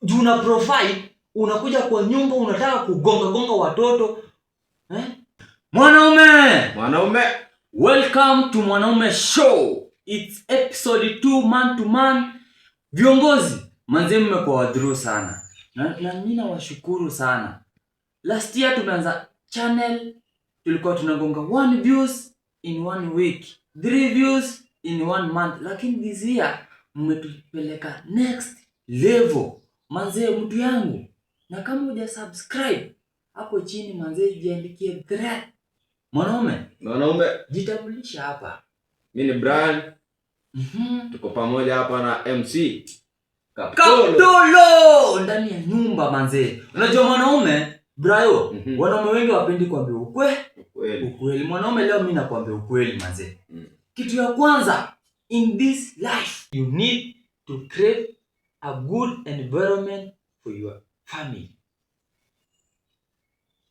Juu una provide, unakuja kwa nyumba unataka kugonga gonga watoto, eh? Mwanaume! Mwanaume. Welcome to Mwanaume Show. It's episode 2, man to man. Viongozi, manze mmekuwa wadhuru sana. Na mimi nawashukuru sana. Last year tumeanza channel, tulikuwa tunagonga one views in one week, three views in one month, lakini this year mmetupeleka next level. Manze, mtu yangu, na kama huja subscribe hapo chini, manze, jiandikie threat. Mwanaume, Mwanaume. Jitambulisha hapa. Mimi ni Brian. Tuko pamoja hapa na MC Kaptolo. Kaptolo ndani ya nyumba, manze. Unajua mwanaume, Brayo, wanaume wengi wapendi kuambia ukweli. Kweli. Ukweli. Mwanaume, leo mimi nakwambia ukweli, manze. Kitu ya kwanza in this life, you need to create a good environment for your family.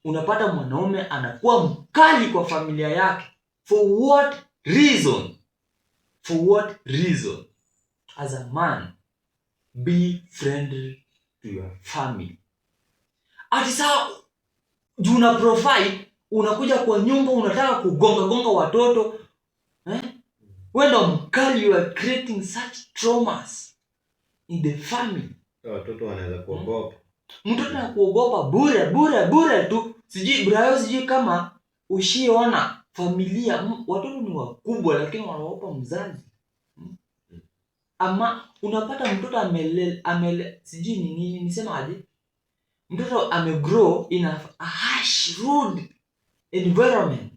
Unapata mwanaume anakuwa mkali kwa familia yake. For what reason? For what reason? As a man, be friendly to your family. Ati saa juu una provide, unakuja kwa nyumba unataka kugonga gonga watoto, eh? Wewe ndo mkali, you are creating such traumas in the family. Watoto wanaweza kuogopa. Mtoto anakuogopa bure bure bure tu. Sijui, Brayo, sijui kama ushiona familia, watoto ni wakubwa lakini wanaogopa mzazi. Ama unapata mtoto amele sijui ni nini nisema aje, mtoto amegrow in a harsh, rude environment.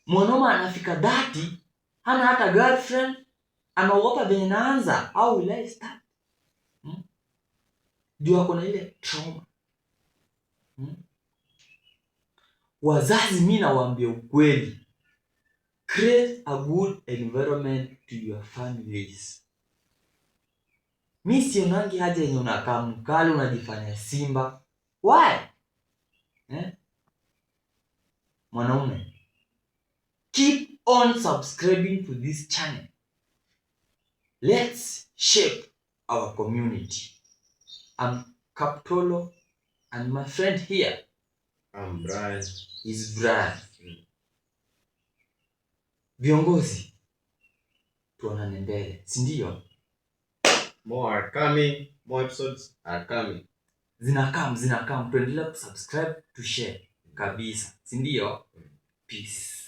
Mwanaume anafika 30, hana hata girlfriend, anaogopa venye naanza, how will I start? Juu ako na ile trauma. Wazazi, mi nawaambia ukweli, create a good environment to your families. Mi sionangi haja yenye unakaa mkali, unajifanya simba. Why, eh? Mwanaume, keep on subscribing to this channel. Let's shape our community. I'm Kaptolo and my friend here I'm Brian. Is Brian. Viongozi, tuonane mbele, si ndio? More are coming. More episodes are coming. Zinacome, zinacome. Tuendelee kusubscribe, to share kabisa, si ndio? Peace.